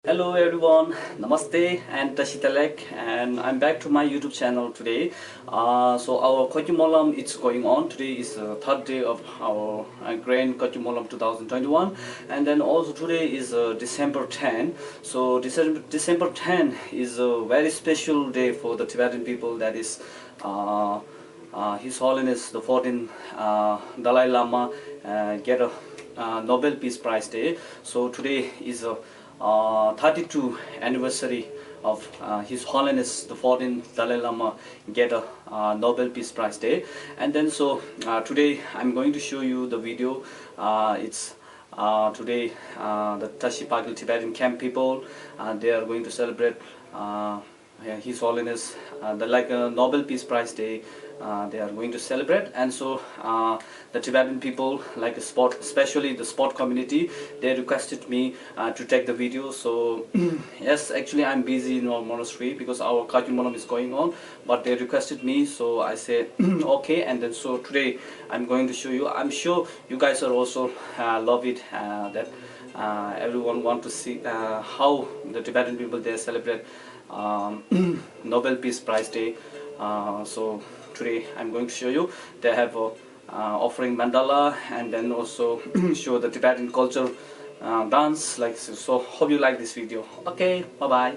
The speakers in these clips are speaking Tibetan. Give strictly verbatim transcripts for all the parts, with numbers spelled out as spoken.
Hello everyone, Namaste and Tashi Delek, and I'm back to my YouTube channel today. Uh, so our Khaukyu Molom, it's going on. Today is the third day of our uh, Grand Khaukyu Molom two thousand twenty-one, and then also today is uh, December ten. So December, December ten is a very special day for the Tibetan people. That is uh, uh, His Holiness the fourteenth uh, Dalai Lama uh, get a uh, Nobel Peace Prize Day. So today is a uh, thirty-two anniversary of uh, His Holiness the fourteenth Dalai Lama get a uh, Nobel Peace Prize Day. And then so uh, today I'm going to show you the video. Uh, it's uh, today uh, the Tashi Pagil Tibetan camp people uh, they are going to celebrate uh, yeah, His Holiness, uh, the like uh, Nobel Peace Prize Day, uh, they are going to celebrate, and so uh, the Tibetan people, like a sport, especially the sport community, they requested me uh, to take the video. So yes, actually I'm busy in our monastery because our Khaukyu Molom is going on, but they requested me, so I say okay, and then so today I'm going to show you. I'm sure you guys are also uh, love it uh, that uh, everyone want to see uh, how the Tibetan people they celebrate um, Nobel Peace Prize Day. Uh, so today I'm going to show you. They have uh, uh, offering mandala and then also show the Tibetan culture uh, dance. Like so, so hope you like this video. Okay, bye bye.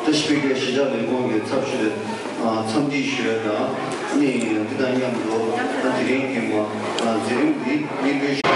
བཀྲ་ཤིས་པའི་གཞིས་ཆགས་ལས་ཁུངས་ཀྱི་ཚབ་ཞུས་འཚམས་འདྲི་ཞུ་ཡ་དང་། ཨ་ནི་འདི་དང་མཉམ་དུ་ད་དེ་རིང་གི་མ་མཛད་རིམ་འདི་སྙན་སྒྲོན་ཞུ།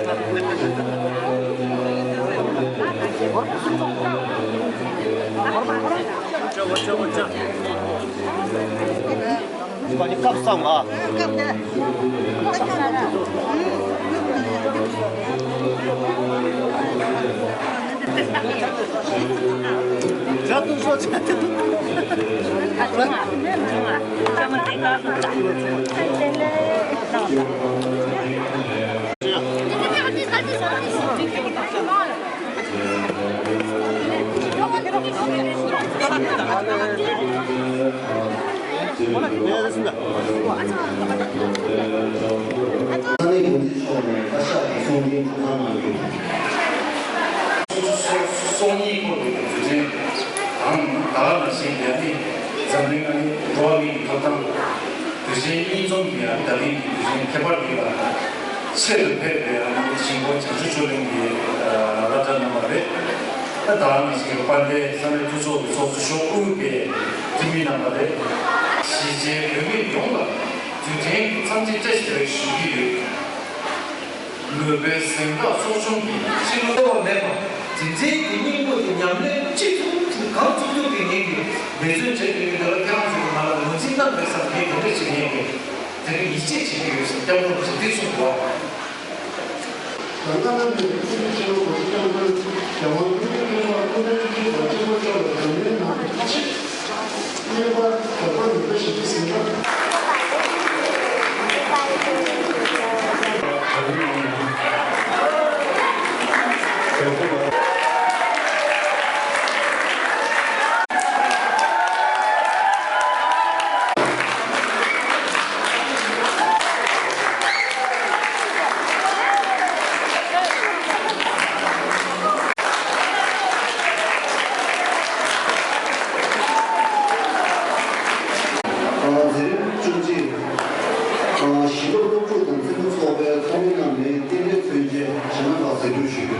སྐབས་སུ་བབ། ས་གནས་འགོ་ཁྲིད་མཆོག་ནས་བཀའ་ཤག་གི་གསུང་འཕྲིན་ཐོག་ཁང་གནང་ཡོད། སོ་སོ་སོ་སོ་གཉིས་སྐོར་གྱི་དུས་ཆེན་དང་། ད་ག་ནང་བཞིན་ཡ་ནི་འཛམ་གླིང་ཨ་ནི་འགྲོ་བ་མིའི་ཐོབ་ཐང་དུས་ཆེན་གཉིས་འཛོམས་ཀྱི་ཡང་ད་རིང་གི་དུས་ཆེན་ཁྱད་པར་འདི་ལ་ཆེད་དུ་ཕེབས་པའི་ཨ་ནི་གཞིས་འགོ་བྱང་ཆུབ་ཆོས་གླིང་གི་བླ་བྲང་རྣམ་པ་རེད། ད་ག་ནང་བཞིན་དཔལ་ལྡན་ས་གནས་འཐུས་ཚོགས་ཀྱི་ཚོགས་གཙོ་མཆོག་དབུས་པའི་འཐུས་མི་རྣམ་པ་རེད། གཞིས་བྱེས་བོད་མི་ཡོངས་ལ་དུས་དྲན་གྱི་འཚམས་འདྲི་བཀྲ་ཤིས་བདེ་ལེགས་ཞུ་གི་ཡོད། མོས་པའི་གཟེངས་རྟགས་ཚོགས་ཆུང་གི་ཕྱི་ལོ་མེད་པ། དེ་འཛིན་གྱི་སྙིང་པོ་དེ་ཉམས་ལེན་ཅི་ཐུབ་ཐུབ་གང་ཐུབ་ཐུབ་ཀྱི་ངེད་ཀྱིས་འབད་བརྩོན་བྱེད་ཀྱི་ཡོད། དེ་ལ་ཁྱེད་རང་ཚོ་གི་ང་ལ་ངོས་འཛིན་གནང་དགོས་བསམ་ངས་དེ་འདྲ་ཞིག་ངེད་ཀྱིས་དེ་རིང་ཡིད་ཆེས་བྱེད་ཀྱི་ཡོད་ཟེར་སྐྱབས་མགོན་རིན་པོ་ཆེ་འདི་གསུངས་འདུག། ད་ལྟ་ནང་གི་སྤྱི་འཐུས་ཆེན་པོ་གོ་སྒྲིག་སྐྱབས་མགོན་རྒྱལ་དབང་ཐུགས་རྗེ་ཆེན་པོ་སྐུ་ཕྲེང་བཅུ་གཅིག་པ་ཆེན་པོ་མཆོག་ལ་དྲང་བདེན་གནང་བའི་ཆེད། གཉིས་པ་དོགས་པ་མེད་པ་ཞིག་གི་ཟིན་པ། འཛིན་རིམ་བཅུ་གཅིག་གཞིས་སློབ་སློབ་ཕྲུག་དང་བཙུན་མོ་ཚོགས་པའི་ཚོགས་མི་རྣམས་ནས་རྟེན་འབྲེལ་མཚོན་ཆའི་བྱིན་རླབས་ལ་ཟས་སྒྲུབ་ཞུ་རྒྱུ།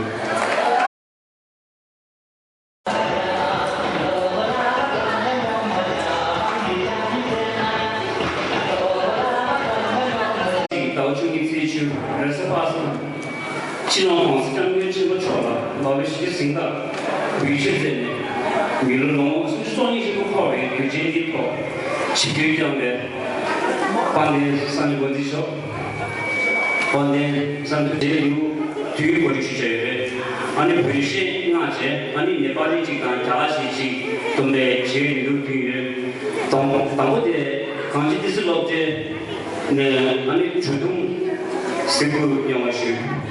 ཟླ་བ་བཅུ་གཉིས་ཚེས་བཅུ་རེས་གཟའ་པ་སངས། སྤྱི་ནོར་༸གོང་ས་༸སྐྱབས་མགོན་ཆེན་པོ་མཆོག་ལ་ལོ་ལེགས་ཞུ་རྒྱུའི་གཟེངས་རྟགས་འབུལ་ཕྱིར་མཛད་ནས། མི་ལོ་ལོ་ངོ་སུམ་ཅུ་སོ་གཉིས་ཅིག་ཏུ་འཁོར་བའི་དུས་ཆེན་འདིའི་ཐོག་ཆིབས་བསྒྱུར་བསྐྱངས་པའི་དཔལ་ལྡན་ས་གནས་འགོ་འཛིན་མཆོག་དཔལ་ལྡན་ས་གནས་འཐུས་མི་ལུ་དུས་གོ་སྒྲིག་ཞུ་བྱ་ཡོད་རེད། ཨ་ནི་བོད་གཞས་མངགས་བྱས། ཨ་ནི་ནེ་པ་ལི་གཅིག་དང་རྒྱ་གར་གཞས་གཅིག་དུ་མའི་བྱེད་འདུག་དུས་ཡོད། དང་དང་པོ་དེ་གངས་ཅན་ཏི་སེ་སློབ་གྲྭའི་ནས་ཨ་ནི་གྲོས་བསྡོམས་གཟིགས་སྐོར་ཡོང་བ་ཞུ།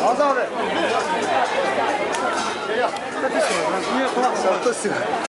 ཁ་སང་རེད། ཡ་ཡ། ད་དེ་ཞོག་ངས་ཁོ་ལ་ཟ་ལྟ་ཟེར།